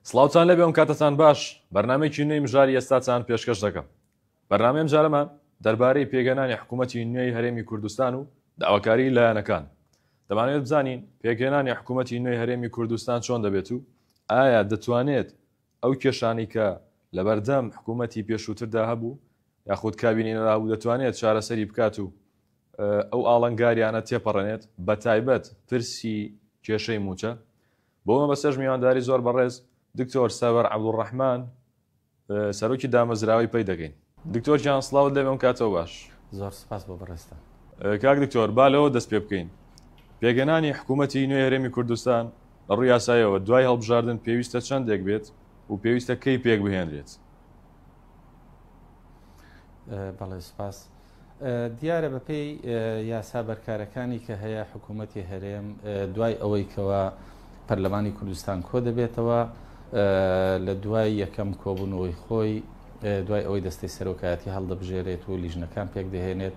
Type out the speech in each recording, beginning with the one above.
سڵاوتان لێبێ ئەم کاتەتان باش بەرنامەیەکی نوێی مژاری ئێستاتان پێشکەش دەکەم بەرنامەی ئەمجارەمان دەربارەی پێکهێنانی حکوومەتی نوێی هەرێمی کوردستان و داواکاری لایەنەکان دەمانەوێت بزانین پێکهێنانی حکوومەتی نوێی هەرێمی کوردستان چۆن دەبێت و ئایا دەتوانێت ئەو کێشانەی کە لەبەردەم حکوومەتی پێشووتردا هەبوو یاخود کابینەی نوێدا هەبوو دەتوانێت چارەسەری بکات و ئەو ئاڵنگاریانە تێپەڕێنێت بەتایبەت پرسی کێشەی مووچە. بۆ مەبەستەش میوانداری زۆر بەڕێز دکتۆر سەروەر عەبدولڕەحمان سەرۆکی دامەزراوەی پەی دەکەین. دکتۆر گیان سڵاوت لێبێ ئەم کاتەوە باش. زۆر سپاس بۆ بەڕێزتان. کاک دکتۆر با لەوە دەست پێ بکەین. پێکهێنانی حکوومەتی نوێی هەرێمی کوردستان لە ڕووی یاساییەوە دوای هەڵبژاردن پێویستە چەندێک بێت و پێویستە کەی پێک بهێنرێت؟ بەڵێ سپاس. دیارە بەپێی یاسا بەرکارەکانی کە هەیە حکوومەتی هەرێم دوای ئەوەی کەوا پەرلەمانی کوردستان کۆ دەبێتەوە لە دوای یەکەم کۆبوونەوەی خۆی دوای ئەوەی دەستەی سەرۆکایەتی هەڵدەبژێرێت و لیژنەکان پێکدەهێنێت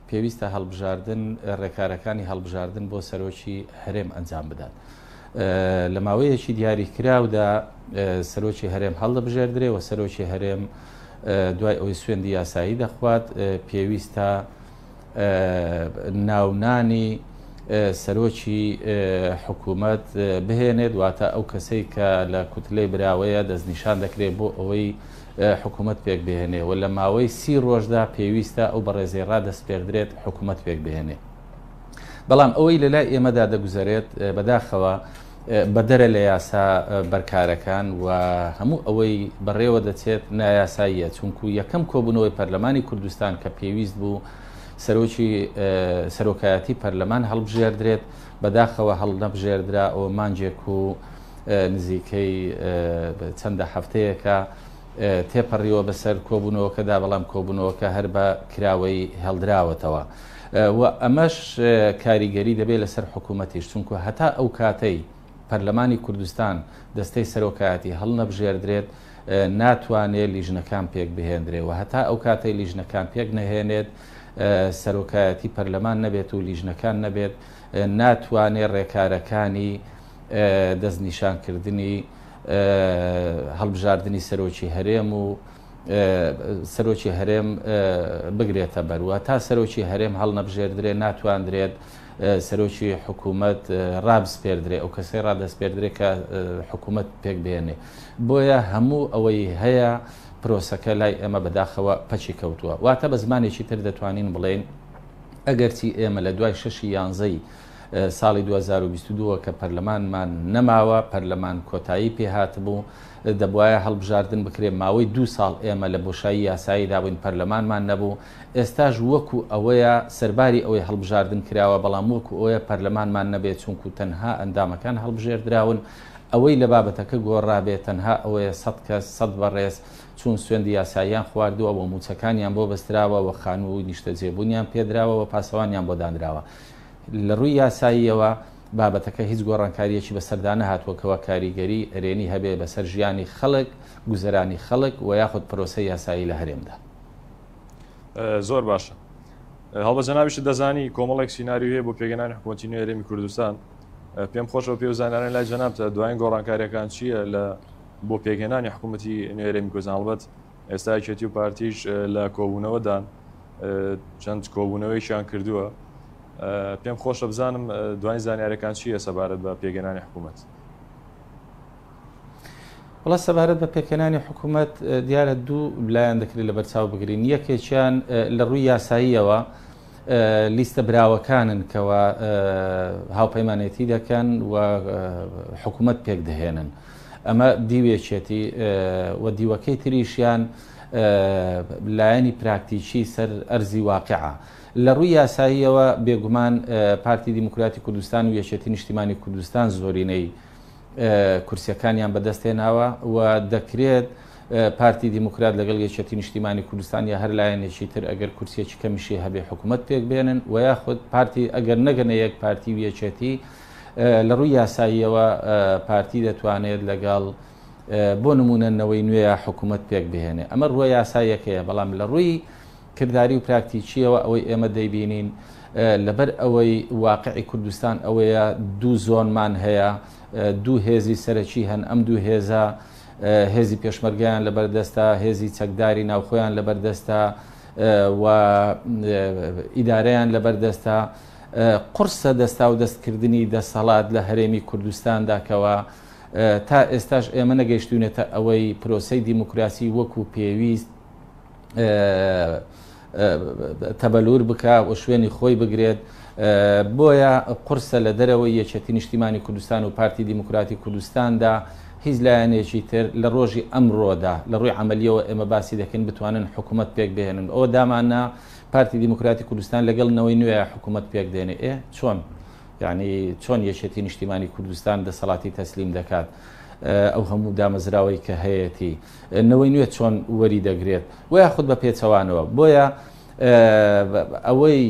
پێویستە هەڵبژاردن ڕێکارەکانی هەڵبژاردن بۆ سەرۆکی هەرێم ئەنجام بدات. لە ماوەیەکی دیاریکراودا سەرۆکی هەرێم هەڵدەبژێردرێ و سەرۆکی هەرێم دوای ئەوەی سوێندی یاسایی دەخوات پێویستە ناونانی سەرۆکی حکوومەت بهێنێت واتە ئەو کەسەی کە لە کوتلەی براوەیە دەستنیشان دەکرێت بۆ ئەوەی حکوومەت پێک بهێنێ و لە ماوەی سی ڕۆژدا پێویستە ئەو بەڕێزەی ڕادەسپێردرێت حکوومەت پێک بهێنێ. بەڵام ئەوەی لە لای ئێمەدا دەگوزەرێت بەداخەوە بەدەرە لە یاسا بەرکارەکان و هەموو ئەوەی بەڕێوە دەچێت نایاساییە، چونکو یەکەم کۆبوونەوەی پەرلەمانی کوردستان کە پێویست بوو سەرۆکی سەرۆکایەتی پەرلەمان هەڵبژێردرێت بەداخەوە هەڵنەبژێردرا، ئەوە مانگێک و نزیکەی چەندە هەفتەیەکە تێپەڕیوە بەسەر کۆبوونەوەکەدا، بەڵام کۆبوونەوەکە هەر بە کراوەی هێڵدراوەتەوە و ئەمەش کاریگەری دەبێت لەسەر حکوومەتیش، چونکو هەتا ئەو کاتەی پەرلەمانی کوردستان دەستەی سەرۆکایەتی هەڵنەبژێردرێت ناتوانێت لیژنەکان پێک بهێندرێ و هەتا ئەو کاتەی لیژنەکان پێک نەهێنێت سەرۆکایەتی پەرلەمان نەبێت و لیژنەکان نەبێت ناتوانێت ڕێکارەکانی دەستنیشانکردنی هەڵبژاردنی سەرۆکی هەرێم و سەرۆکی هەرێم بگرێتە بەر و تا سەرۆکی هەرێم هەڵنەبژێردرێ ناتواندرێت سەرۆکی حکوومەت ڕابسپێردرێ ئەو کەسەی ڕادەسپێردرێ کە حکوومەت پێک بێنێ بۆیە هەموو ئەوەی هەیە پرۆسەکە لای ئێمە بەداخەوە پەکی کەوتووە واتە بە زمانێکی تر دەتوانین بڵێین ئەگەرچی ئێمە لە دوای شەشی یانزەی ساڵی 2022 کە پەرلەمانمان نەماوە، پەرلەمان کۆتایی پێهاتبوو، دەبوایە هەڵبژاردن بکرێت، ماوەی دوو ساڵ ئێمە لە بۆشایی یاساییدا بووین، پەرلەمانمان نەبوو، ئێستاش وەکو ئەوەیە سەرباری ئەوەی هەڵبژاردن کراوە، بەڵام وەکو ئەوەیە پەرلەمانمان نەبێت، چونکو تەنها ئەندامەکان هەڵبژێردراون، ئەوەی لە بابەتەکە گۆڕابێت تەنها ئەوەیە سەد کەس، سەد بەڕێز چوون سوێندی یاساییان خواردووە و مووچەکانیان بۆ بەستراوە و خانوو و نیشتەجێبوونیان پێدراوە و پاسەوانیان بۆ دانراوە. لە ڕووی یاساییەوە بابەتەکە هیچ گۆڕانکارییەکی بەسەردا نەهاتووە کەوا کاریگەری ئەرێنی هەبێ بەسەر ژیانی خەڵک، گوزەرانی خەڵک و یاخود پرۆسەی یاسایی لە هەرێمدا. زۆر باشە. هەڵبەت جەنابیشت دەزانی کۆمەڵێک سیناریۆ هەیە بۆ پێکهێنانی حکوومەتی نوێی هەرێمی کوردستان. پێم خۆشە بە پێی ئەو زانیارانەی لای جەنابتە دوایین گۆڕانکارییەکان چییە لە بۆ پێکهێنانی حکوومەتی نوێی هەرێمی کوردستان؟ هەڵبەت ئێستا یەکێتی و پارتیش لە کۆبوونەوەدان، چەند کۆبوونەوەیەکیان کردووە. پێم خۆشە بزانم دوایین زانیاریەکان چییە سەبارەت بە پێکهێنانی حکوومەت؟ وڵا سەبارەت بە پێکهێنانی حکوومەت دیارە دوو لایەن دەکرێت لە بەرچاو بگرین یەکێکیان لە ڕووی یاساییەوە لیستە براوەکانن کەوا هاوپەیمانێتی دەکەن و حکوومەت پێک دەهێنن ئەمە دیوێکێتی و دیوەکەی تریشیان لایەنی پراکتیکی سەر ئەرزی واقعە لە ڕووی یاساییەوە بێگومان پارتی دیموکراتی کوردستان و یەکێتی نیشتیمانی کوردستان زۆرینەی کورسیەکانیان بەدەستهێناوە و دەکرێت پارتی دیموکرات لەگەڵ یەکێتی نیشتیمانی کوردستان یا هەر لایەنێکی تر ئەگەر کورسیەکی کەمیشی هەبێ حکوومەت پێک بێنن و یاخود پارتی ئەگەر نەگەنە یەک پارتی و یەکێتی لە ڕووی یاساییەوە پارتی دەتوانێت لەگەڵ بۆ نمونە نەوەی نوێیە حکوومەت پێک بهێنێ ئەمە ڕووە یاساییەکەیە بەڵام لە ڕووی کرداری و پراکتیکییەوە ئەوەی ئێمە دەیبینین لەبەر ئەوەی واقعی کوردستان ئەوەیە دوو زۆنمان هەیە، دوو هێزی سەرەکی هەن، ئەم دوو هێزە هێزی پێشمەرگەیان لەبەردەستە، هێزی چەکداری ناوخۆیان لەبەردەستە و ئیدارەیان لەبەردەستە. قورسە دەستاودەستکردنی دەسەڵات لە هەرێمی کوردستاندا کەوا تا ئێستاش ئێمە نەگەیشتوینەتە ئەوەی پرۆسەی دیموکراسی وەکو پێویست تەبەلور بکا و شوێنی خۆی بگرێت. بۆیە قورسە لە دەرەوەی یەکێتی نیشتیمانی کوردستان و پارتی دیموکراتی کوردستاندا هیچ لایەنێکی تر لە ڕۆژی ئەمڕۆدا لە ڕووی عەمەلیەوە ئێمە باسی دەکەین بتوانن حکوومەت پێک بهێنن. ئەوە داماننا پارتی دیموکراتی کوردستان لەگەڵ نەوەی نوێ حکوومەت پێک دێنێ. ئێ چۆن؟ یعنی چۆن یەکێتی نیشتیمانی کوردستان دەسەڵاتی تەسلیم دەکات؟ ئەو هەموو دامەزراوەی کە هەیەتی نەوەی نوێ چۆن وەری دەگرێت و یاخود بە پێچەوانەوە. بۆیە ئەوەی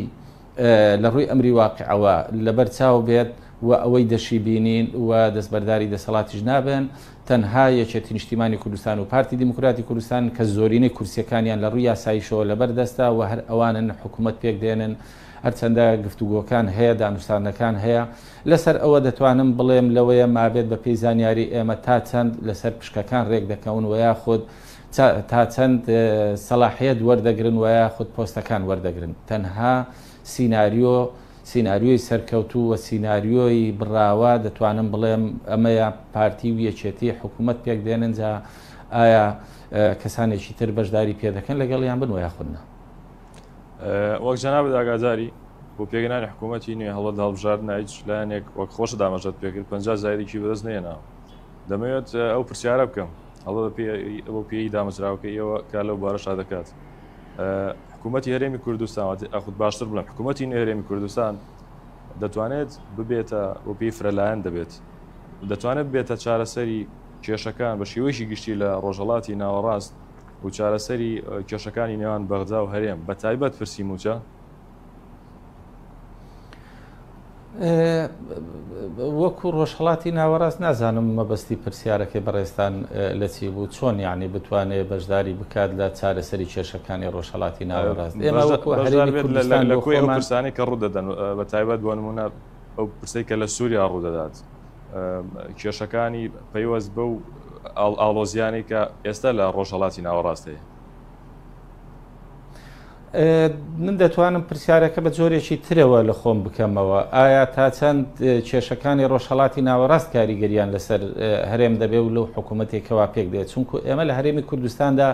لە ڕووی ئەمری واقعەوە لەبەر چاو بێت و ئەوەی دەشی بینین و دەستبەرداری دەسەڵاتیش نابن تەنها یەکێتی نیشتیمانی کوردستان و پارتی دیموکراتی کوردستان کە زۆرینەی کورسیەکانیان لە ڕووی یاساییشەوە لەبەر دەستە و هەر ئەوانن حکوومەت پێک دێنن. هەرچەندە گفتوگۆکان هەیە، دانوستاندنەکان هەیە لەسەر ئەوە، دەتوانم بڵێم لەوەیە مابێت بە پێی زانیاری ئێمە تا چەند لەسەر پشکەکان رێک دەکەون و یاخود تا چەند سەلاحیەت وەردەگرن و یاخود پۆستەکان وەردەگرن. تەنها سیناریۆ سیناریۆی سەرکەوتوو و سیناریۆی بڕاوە دەتوانم بڵێم ئەمەیە، پارتی و یەکێتی حکوومەت پێک دێنن، جا ئایا کەسانێکی تر بەشداری پێ دەکەن لەگەڵیان بن و یاخود نا. وەک جەنابت ئاگاداری بۆ پێکهێنانی حکوومەتی نوێ هەڵبەت لە هەڵبژاردنە هیچ لایەنێک وەک خۆشت ئاماژەت پێکرد 50 زایدێکی بەدەست نەهێناوە. دەمەوێت ئەو پرسیارە بکەم هەڵبەت بە پێی دامەزراوەکەی ئێوە کار لەو بارەشا دەکات. حکوومەتی هەرێمی کوردستان ئەخود باشتر بڵێم حکوومەتی نوێ هەرێمی کوردستان دەتوانێت ببێتە بۆ پێی فرەلایەن دەبێت دەتوانێت ببێتە چارەسەری کێشەکان بە شێوەیەکی گشتی لە ڕۆژهەڵاتی ناوەڕاست و چارەسەری کێشەکانی نێوان بەغدا و هەرێم بە تایبەت پرسی مووچە؟ وەکو ڕۆژهڵاتی ناوەڕاست نازانم مەبەستی پرسیارەکەی بەڕێزتان لە چی بوو، چۆن یعنی بتوانێت بەشداری بکات لە چارەسەری کێشەکانی ڕۆژهڵاتی ناوەڕاست؟ ئێمە وەکو هەرێمی کوردستان لە کۆی ئەو پرسانەی کە ڕوو دەدەن بە تایبەت بۆ نمونە ئەو پرسەی کە لە سووریا ڕوو دەدات، کێشەکانی پەیوەست بەو ئاڵۆزیانەی کە ئێستا لە ڕۆژهەڵاتی ناوەڕاست هەیە. من دەتوانم پرسیارەکە بە جۆرێکی ترەوە لە خۆم بکەمەوە، ئایا تا چەند کێشەکانی ڕۆژهەڵاتی ناوەڕاست کاریگەریان لەسەر هەرێم دەبێ و لەو حکوومەتێکەوە پێک دێت؟ چونکو ئێمە لە هەرێمی کوردستاندا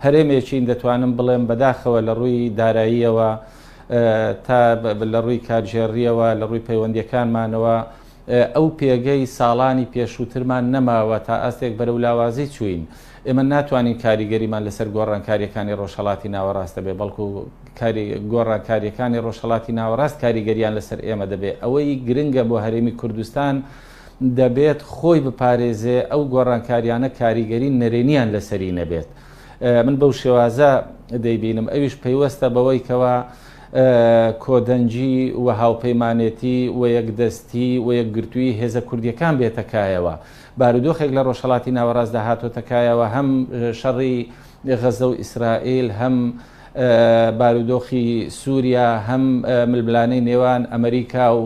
هەرێمێکین دەتوانم بڵێم بەداخەوە لە ڕووی داراییەوە تا لە ڕووی کارگێڕییەوە لە ڕووی پەیوەندیەکانمانەوە ئەو پێگەی ساڵانی پێشووترمان نەماوە، تا ئاستێک بەرەو لاوازی چووین. ئێمە ناتوانین کاریگەریمان لەسەر گۆڕانکارییەکانی ڕۆژهەڵاتی ناوەڕاست هەبێ، بەڵکو گۆڕانکارییەکانی ڕۆژهەڵاتی ناوەڕاست کاریگەریان لەسەر ئێمە دەبێ. ئەوەی گرنگە بۆ هەرێمی کوردستان دەبێت خۆی بپارێزێ، ئەو گۆڕانکاریانە کاریگەری نەرێنیان لەسەری نەبێت. من بەو شێوازە دەیبینم، ئەویش پەیوەستە بەوەی کەوا کۆدەنگی و هاوپەیمانێتی و یەکدەستی و یەکگرتوویی هێزە کوردییەکان بێتە کایەوە. بارودۆخێک لە ڕۆژهەڵاتی ناوەڕاستدا هاتۆتە کایەوە، هەم شەڕی غەزە و ئیسرائیل، هەم بارودۆخی سووریا، هەم ململانێی نێوان ئەمریکا و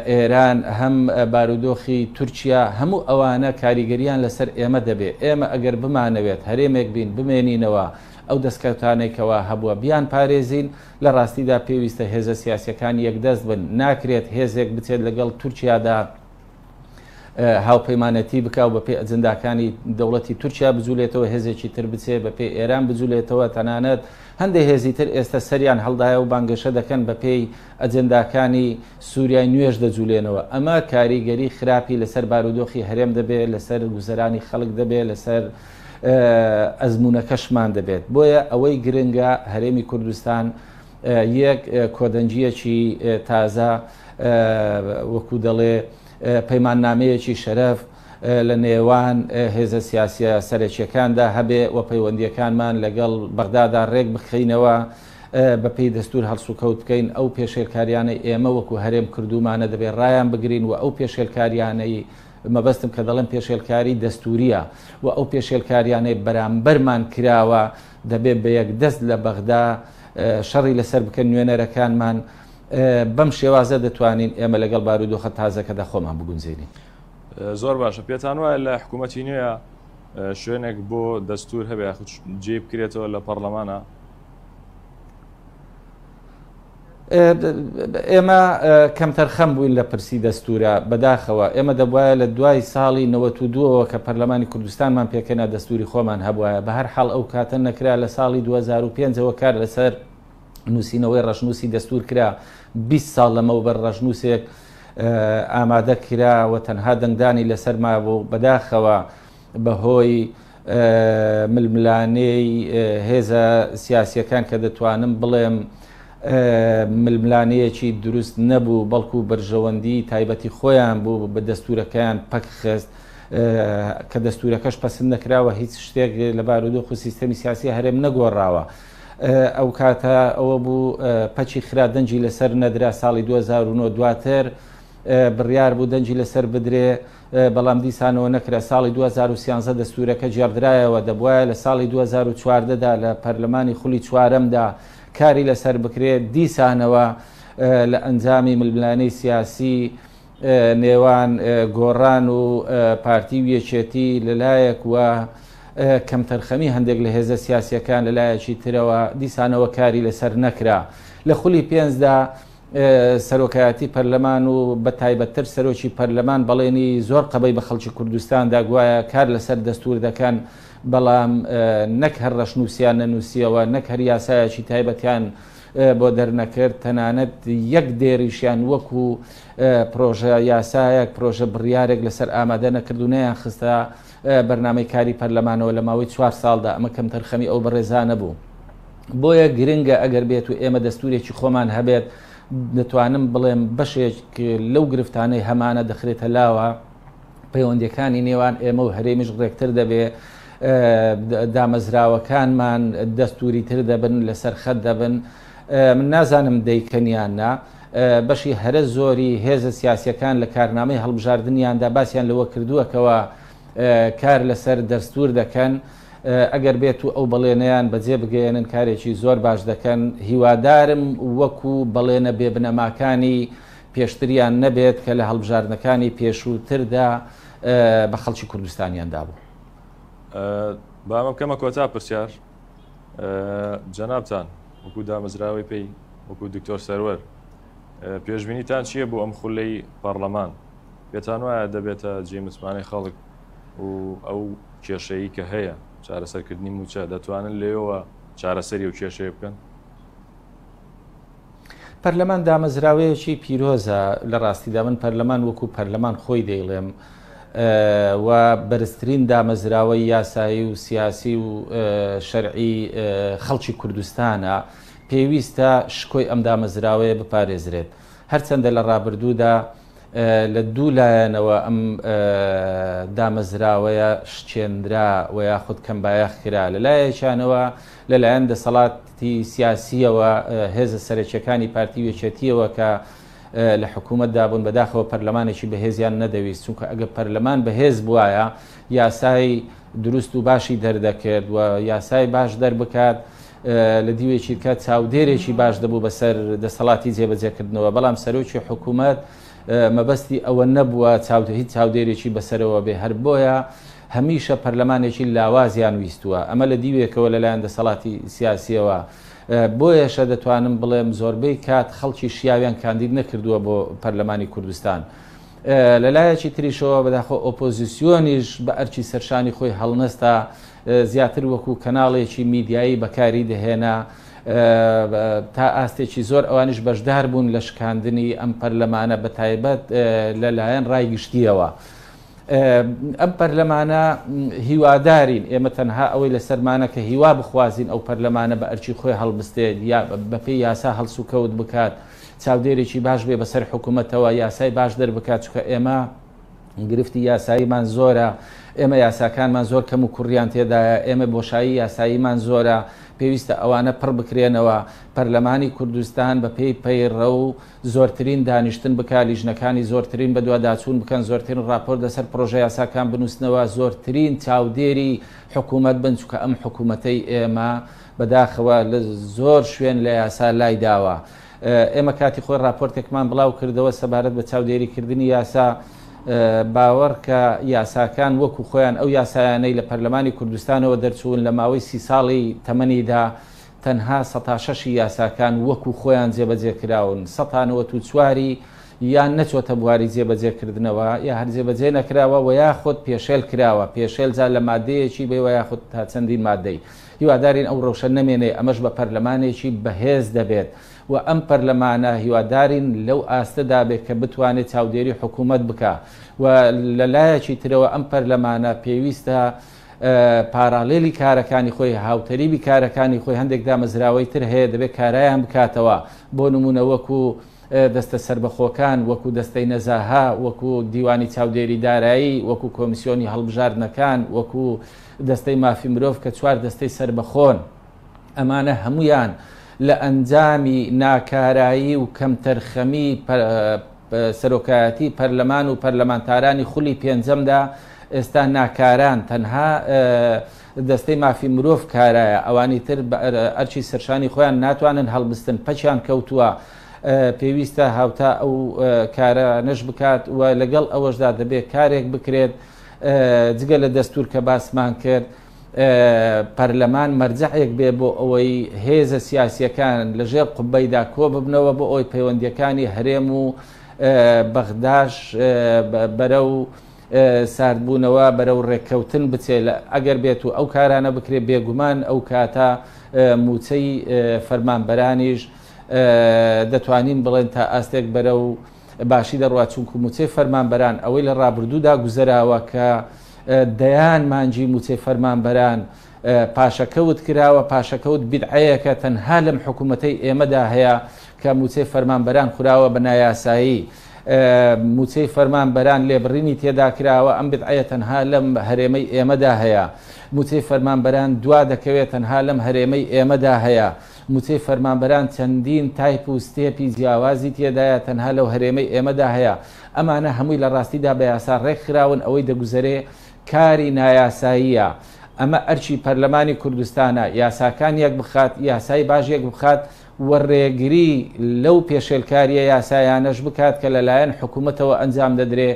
ئێران، هەم بارودۆخی تورکیا، هەموو ئەوانە کاریگەرییان لەسەر ئێمە دەبێت. ئێمە ئەگەر بمانەوێت هەرێمێک بین، بمێنینەوە، ئەو دەستکەوتانەی کەوا هەبووە بیانپارێزین، لە ڕاستیدا پێویستە هێزە سیاسییەکان یەکدەست بن، ناکرێت هێزێک بچێت لەگەڵ تورکیادا هاوپەیمانەتی بکا و بەپێی ئەجنداکانی دەوڵەتی تورکیا بجولێتەوە، هێزێکی تر بچێ بەپێی ئێران بجولێتەوە، تەنانەت هەندێک هێزی تر ئێستا سەریان هەڵدایە و بانگەشە دەکەن بەپێی ئەجنداکانی سووریای نوێش دەجولێنەوە. ئەمە کاریگەری خراپی لەسەر بارودۆخی هەرێم دەبێت، لەسەر گوزەرانی خەڵک دەبێت، لەسەر ئەزموونەکەشمان دەبێت. بۆیە ئەوەی گرنگە هەرێمی کوردستان یەک کۆدەنگییەکی تازە وەکو دەڵێ پەیماننامەیەکی شەرەف لە نێوان هێزە سیاسیە سەرەکیەکاندا هەبێ و پەیوەندیەکانمان لەگەڵ بەغدادا ڕێک بخەینەوە، بەپێی دەستور هەڵسوکەوت بکەین. ئەو پێشێلکاریانەی ئێمە وەکو هەرێم کردوومانە دەبێ ڕایان بگرین و ئەو پێشێلکاریانەی مەبەستم کە دەڵێم پێشێلکاری دەستوریە و ئەو پێشێلکاریانەی بەرامبەرمان کراوە دەبێ بە یەک دەست لە بەغدا شەڕی لەسەر بکەن نوێنەرەکانمان. بەم شێوازە دەتوانین ئێمە لەگەڵ بارودۆخە تازەکەدا خۆمان بگونجێنین. زۆر باشە، پێتان وایە لە حکوومەتی نوێ شوێنێک بۆ دەستور هەبێ یاخود جێ بکرێتەوە لە پەرلەمانە؟ ئێمە کەمتەرخەم بووین لە پرسی دەستورە بەداخەوە ئێمە دەبواە لە دوای ساڵی 92ەوە کە پەرلەمانی کوردستانمان پێکەنا دەستوری خۆمان هەبواە بە هەر حاڵ ئەو کاتە نەکرا لە ساڵی 2005ەوە کار لەسەر نووسینەوەی ڕەشنووسی دەستور کرا 20 ساڵ لەمەوبەر ڕەشنووسێک ئامادە کرا و تەنها دەنگدانی لەسەر مابوو بەداخەوە بەهۆی ململانێی هێزە سیاسیەکان کە دەتوانم بڵێم ململانێیەکی دروست نەبوو بەڵکو بەرژەوەندی تایبەتی خۆیان بوو بە دەستورەکەیان پەک خست کە دەستورەکەش پەسند نەکراوە هیچ شتێک لە بارودۆخ و سیستەمی سیاسی هەرێم نەگۆڕاوە. ئەو کاتە ئەوە بوو پەکی خرا دەنگی لەسەر نەدرا ساڵی 2009 دواتر بڕیار بوو دەنگی لەسەر بدرێ بەڵام دیسانەوە نەکرا ساڵی 2013 دەستورەکە گێڕدرایەوە دەبوایە لە ساڵی 2014 دا لە پەرلەمانی خولی چوارەمدا کاری لەسەر بکرێت دیسانەوە لە ئەنجامی ململانێی سیاسی نێوان گۆڕان و پارتی و یەکێتی لەلایەک و کەمتەرخەمی هەندێک لە هێزە سیاسیەکان لەلایەکی ترەوە دیسانەوە کاری لەسەر نەکرا لە خولی پێنجدا سەرۆکایەتی پەرلەمان و بە تایبەتتر سەرۆکی پەرلەمان بەڵێنی زۆر قەبەی بە خەڵکی کوردستان دا گوایە کار لەسەر دەستور دەکەن بەڵام نەک هەر ڕەشنووسیان نەنووسیەوە نەک هەر یاسایەکی تایبەتیان بۆ دەرنەکرد تەنانەت یەک دێریشیان وەکو پرۆژە یاسایەک پرۆژە بڕیارێک لەسەر ئامادە نەکرد و نەیان خستە بەرنامەی کاری پەرلەمانەوە لە ماوەی چوار ساڵدا ئەمە کەمتەرخەمی ئەو بەڕێزانە بوو. بۆیە گرنگە ئەگەر بێت و ئێمە دەستورێکی خۆمان هەبێت دەتوانم بڵێم بەشێک لەو گرفتانەی هەمانە دەخرێتە لاوە پەیوەندیەکانی نێوان ئێمە و هەرێمیش ڕێکتر دەبێ دامەزراوەکانمان دەستوری تر دەبن لەسەر خەت دەبن من نازانم دەیکەنیان نا بەشی هەرە زۆری هێزە سیاسەکان لە کارنامەی هەڵبژاردنیاندا باسییان لەوە کردووەکەوە کار لەسەر دەستور دەکەن ئەگەر بێت و ئەو بەڵێنەیان بەجێ بگەیەنن کارێکی زۆر باش دەکەن، هیوادارم وەکو بەڵێنە بێ بنەماکانی پێشتریان نەبێت کە لە هەڵبژاردنەکانی پێشووتردا بە خەڵکی کوردستانیان دابوو. با ئەمە بکەمە کۆتا پرسیار، جەنابتان وەکو دامەزراوەی پێی وەکو دکتۆر سەروەر پێشبینیتان چییە بۆ ئەم خولەی پەڕلەمان؟ پێتان وایە دەبێتە جێی متمانەی خەڵک و ئەو کێشەیی کە هەیە چارەسەرکردنی مووچە دەتوانن لێوە چارەسەری و کێشەیە بکەن؟ پەرلەمان دامەزراوەیەکی پیرۆزە لە ڕاستیدا من پەرلەمان وەکو پەرلەمان خۆی دەیڵێم و بەرزترین دامەزراوەی یاسایی و سیاسی و شەرعی خەڵکی کوردستانە پێویستە شکۆی ئەم دامەزراوەیە بپارێزرێت هەرچەندە لە ڕابردوودا لە دوو لایەنەوە ئەم دامەزراوەیە شکێنرا و یاخود کەمبایەخ کرا، لە لایەکیانەوە لەلایەن دەسەڵاتی سیاسییەوە هێزە سەرەکییەکانی پارتی و یەکێتییەوە کە لە حکوومەتدا بوون، بەداخەوە پەرلەمانێکی بەهێزیان نەدەویست، چونکە ئەگەر پەرلەمان بەهێز بوایە یاسای دروست و باشی دەردەکرد و یاسای باش دەربکات لە دیوێکی کە چاودێرێکی باش دەبوو بەسەر دەسەڵاتی جێبەجێکردنەوە، بەڵام سەرۆکی حکوومەت مەبەستی ئەوە نەبووە هیچ چاودێرێکی بەسەرەوە بێ، هەر بۆیە هەمیشە پەرلەمانێکی لاوازیان ویستووە، ئەمە لە دیوێکەوە لەلایەن دەسەڵاتی سیاسیەوە، بۆیەشە دەتوانم بڵێم زۆربەی کات خەڵکی شیاویان کاندید نەکردووە بۆ پەرلەمانی کوردستان. لەلایەکی تریشەوە بەداخۆ ئۆپۆزیسیۆنیش بە ئەرکی سەرشانی خۆی هەڵنەستا، زیاتر وەکو کەناڵێکی میدیایی بەکاری دەهێنا، تا ئاستێکی زۆر ئەوانیش بەشدار بوون لە شکاندنی ئەم پەرلەمانە بە تایبەت لەلایەن ڕای گشتیەوە. ئەم پەرلەمانە هیوادارین ئێمە تەنها ئەوەی لەسەرمانە کە هیوا بخوازین ئەو پەرلەمانە بە ئەرکی خۆی هەڵبستێت یا بەپێی یاسا هەڵسوکەوت بکات چاودێرێکی باش بێ بەسەر حکوومەتەوە یاسای باش دەربکات چونکە ئێمە گرفتی یاساییمان زۆرە، ئێمە یاساکانمان زۆر کەم و کوڕیان تێدایە، ئێمە بۆشایی یاساییمان زۆرە، پێویستە ئەوانە پڕ بکرێنەوە، پەرلەمانی کوردستان بە پێی پەیڕەو زۆرترین دانیشتن بکا، لیژنەکانی زۆرترین بەدواداچوون بکەن، زۆرترین ڕاپۆرت لەسەر پڕۆژە یاساکان بنووسنەوە، زۆرترین چاودێری حکوومەت بن، چونکە ئەم حکوومەتەی ئێمە بەداخەوە لە زۆر شوێن لە یاسا لایداوە. ئێمە کاتی خۆی ڕاپۆرتێکمان بڵاو کردەوە سەبارەت بە چاودێریکردنی یاسا. باوەڕکە یاساکان وەکو خۆیان ئەو یاسایانەی لە پەرلەمانی کوردستانەوە دەرچوون لە ماوەی سی ساڵی تەمەنیدا تەنها سەتا شەشی یاساکان وەکو خۆیان جێبەجێ کراون، سەتا 94ی یان نەچۆتە بواری جێبەجێ کردنەوە یا هەر جێبەجێ نەکراوە وە یاخود پێشێل کراوە، پێشێل جا لە مادەیەکی بێ وە یاخود تا چەندین مادەی. هیوادارین ئەو ڕەوشە نەمێنێ، ئەمەش بە پەرلەمانێکی بەهێز دەبێت و ئەم پەرلەمانە هیوادارین لەو ئاستەدا بێت کە بتوانێت چاودێری حکوومەت بکا و لە لایەکی ترەوە ئەم پەرلەمانە پێویستە پاراڵێلی کارەکانی خۆی، هاوتەریبی کارەکانی خۆی هەندێک دامەزراوەی تر هەیە دەبێت کارایان بکاتەوە، بۆ نموونە وەکو دەستە سەربەخۆکان، وەکو دەستەی نەزاهە، وەکو دیوانی چاودێری دارایی، وەکو کۆمیسیۆنی هەڵبژاردنەکان، وەکو دەستەی مافی مرۆڤ کە چوار دەستەی سەربەخۆن. ئەمانە هەموویان لە ئەنجامی ناکارایی و کەمتەرخەمی سەرۆکایەتی پەرلەمان و پەرلەمانتارانی خولی پێنجەمدا ئێستا ناکاران، تەنها دەستەی مافی مرۆڤ کارایە، ئەوانی تر بە ئەرکی سەرشانی خۆیان ناتوانن هەڵبستن، پەکیان کەوتووە، پێویستە هاوتا ئەو کارانەش بکات و لەگەڵ ئەوەشدا دەبێت کارێک بکرێت جگە لە دەستور کە باسمان کرد، پەرلەمان مەرجەعێک بێ بۆ ئەوەی هێزە سیاسیەکان لە ژێر قوبەیدا کۆ ببنەوە بۆ ئەوەی پەیوەندیەکانی هەرێم و بەغداش بەرەو ساردبوونەوە بەرەو ڕێککەوتن بچێ لە ئەگەر بێت و ئەو کارانە بکرێ بێگومان ئەو کاتە موچەی فەرمانبەرانیش دەتوانین بڵێن تا ئاستێک بەرەو باشی دەڕوات چونکو موچەی فەرمانبەران ئەوەی لە ڕابردوودا گوزەراوە کە دەیان مانگی موچەی فەرمانبەران پاشەکەوت کراوە، پاشەکەوت بیدعەیەکە تەنها لەم حکوومەتەی ئێمەدا هەیە کە موچەی فەرمانبەران خوراوە بە نایاسایی، موچەی فەرمانبەران لێبڕینی تێدا کراوە، ئەم بدعەیە تەنها لەم هەرێمەی ئێمەدا هەیە، موچەی فەرمانبەران دوا دەکەوێت تەنها لەم هەرێمەی ئێمەدا هەیە، موچەی فەرمانبەران چەندین تایپ و ستێپی جیاوازی تێدایە تەنها لەو هەرێمەی ئێمەدا هەیە، ئەمانە هەمووی لە ڕاستیدا بە یاسا ڕێکخراون، ئەوەی دەگوزەرێ کاری نایاساییە، ئەمە ئەرکی پەرلەمانی کوردستانە یاساکان یەکبخات، یاسای باش یەکبخات و ڕێگری لەو پێشێلکارییە یاسایانەش بکات کە لەلایەن حکومەتەوە ئەنجام دەدرێ،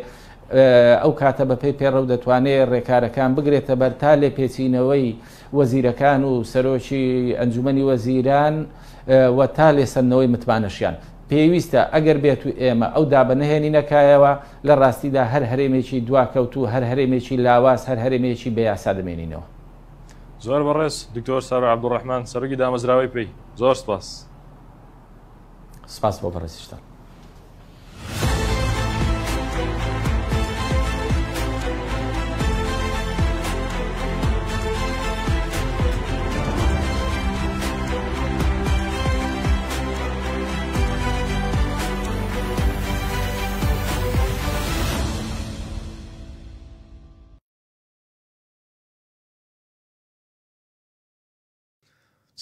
ئەو کاتە بەپێی پەیڕەو دەتوانێ ڕێکارەکان بگرێتەبەر تا لێپێچینەوەی وەزیرەکان و سەرۆکی ئەنجومەنی وەزیران و تا لێسەندنەوەی متمانەشیان. پێویستە ئەگەر بێت و ئێمە ئەو دابە نەهێنینە کایەوە، لە ڕاستیدا هەر هەرێمێکی دواکەوتوو، هەر هەرێمێکی لاواز، هەر هەرێمێکی بێ یاسا دەمێنینەوە. زۆر بەڕێز دکتۆر سارۆ عەبدولڕەحمان سەرۆکی دامەزراوەی پەی، زۆر سپاس. سپاس بۆ بەڕێزیشتان.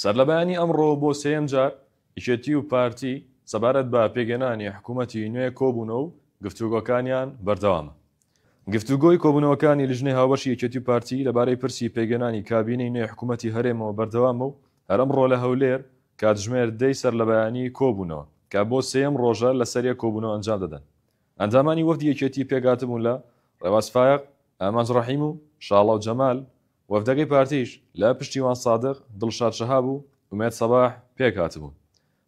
سەرلەبەیانی ئەمڕۆ بۆ سێیەم جار یەکێتی و پارتی سەبارەت بە پێکهێنانی حکوومەتی نوێ کۆبوونەوە و گفتوگۆکانیان بەردەوامە. گفتوگۆی کۆبوونەوەکانی لیژنەی هاوبەشی یەکێتی و پارتی لەبارەی پرسی پێکهێنانی کابینەی نوێی حکوومەتی هەرێمەوە بەردەوامە و هەر ئەمڕۆ لە هەولێر کاتژمێر دەی سەرلەبەیانی کۆبوونەوە کە بۆ سێیەم ڕۆژە لەسەریەک کۆبوونەوە ئەنجام دەدەن. ئەندامانی وەفدی یەکێتی پێکهاتبوون لە، ڕێواز فایەق، ئامانج ڕەحیم و شاڵاو جەمال، وەفدەکەی پارتیش لە پشتیوان سادق، دڵشاد شەهاب و ئومێد سەباح پێکهاتبوون.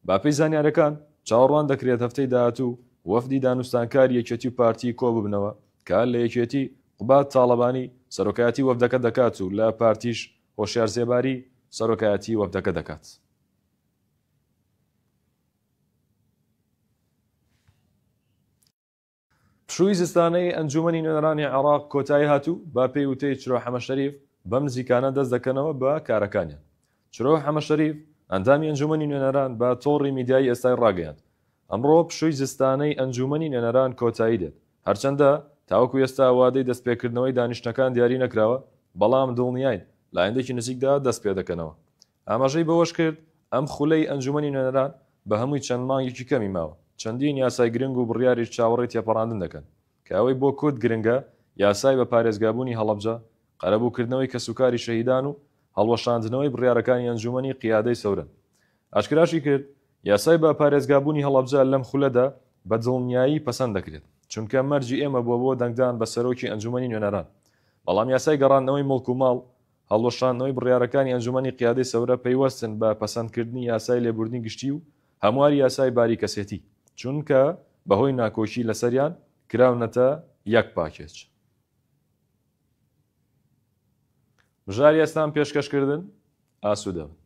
بەپێی زانیارەکان، چاوەڕوان دەکرێت هەفتەی داهاتوو وەفدی دانوستانکاری یەکێتی و پارتی کۆببنەوە کە لە یەکێتی قوباد تاڵەبانی سەرۆکایەتی وەفدەکە دەکات و لە پارتیش هۆشیار زێباری سەرۆکایەتی وەفدەکە دەکات. پشووی زستانەی ئەنجوومەنی نوێنەرانی عێراق کۆتایی هات و بە پێی وتەی چرۆ حەمەشەریف بەم نزیکانە دەست دەکەنەوە بە کارەکانیان. چرۆ حەمەشەریف، ئەندامی ئەنجوومەنی نوێنەران بە تۆڕی میدیایی ئێستای ڕاگەیاند، ئەمڕۆ پشووی زستانەی ئەنجوومەنی نوێنەران کۆتایی دێت، هەرچەندە تاوەکو ئێستا وادەی دەستپێکردنەوەی دانیشتنەکان دیاری نەکراوە، بەڵام دڵنیاین لە ئایندەکی نزیکدا دەستپێدەکەنەوە. ئاماژەی بەوەشکرد، ئەم خولەی ئەنجومەنی نوێنەران بە هەمووی چەند مانگێکی کەمی ماوە، چەندین یاسای گرنگ و بڕیاریش چاوەڕێی تێپەڕاندن دەکەن، کە ئەوەی بۆ کورد گرنگە یاسای بە پارێزگابوونی هەڵەبجە، قەرەبووکردنەوەی کەسوکاری شەهیدان و هەڵوەشاندنەوەی بڕیارەکانی ئەنجومەنی قیادەی سەورەن. ئاشکراشی کرد، یاسای بە پارێزگابوونی هەڵەبجە لەم خولەدا بە دڵنیایی پەسەند دەکرێت. چونکە مەرجی ئێمە بووە بۆ دەنگدان بە سەرۆکی ئەنجومەنی نوێنەران، بەڵام یاسای گەڕاندنەوەی موڵک و ماڵ، هەڵوەشاندنەوەی بڕیارەکانی ئەنجومەنی قیادەی سەورە پەیوەستن بە پەسەندکردنی یاسای لێبوردنی گشتی و هەمواری یاسای باری کەسێتی، چونکە بەهۆی ناکۆکی لەسەریان کراونەتە یەک پاکێج. مژاری ئێستام پێشکەشکردن، ئاسوودە بن.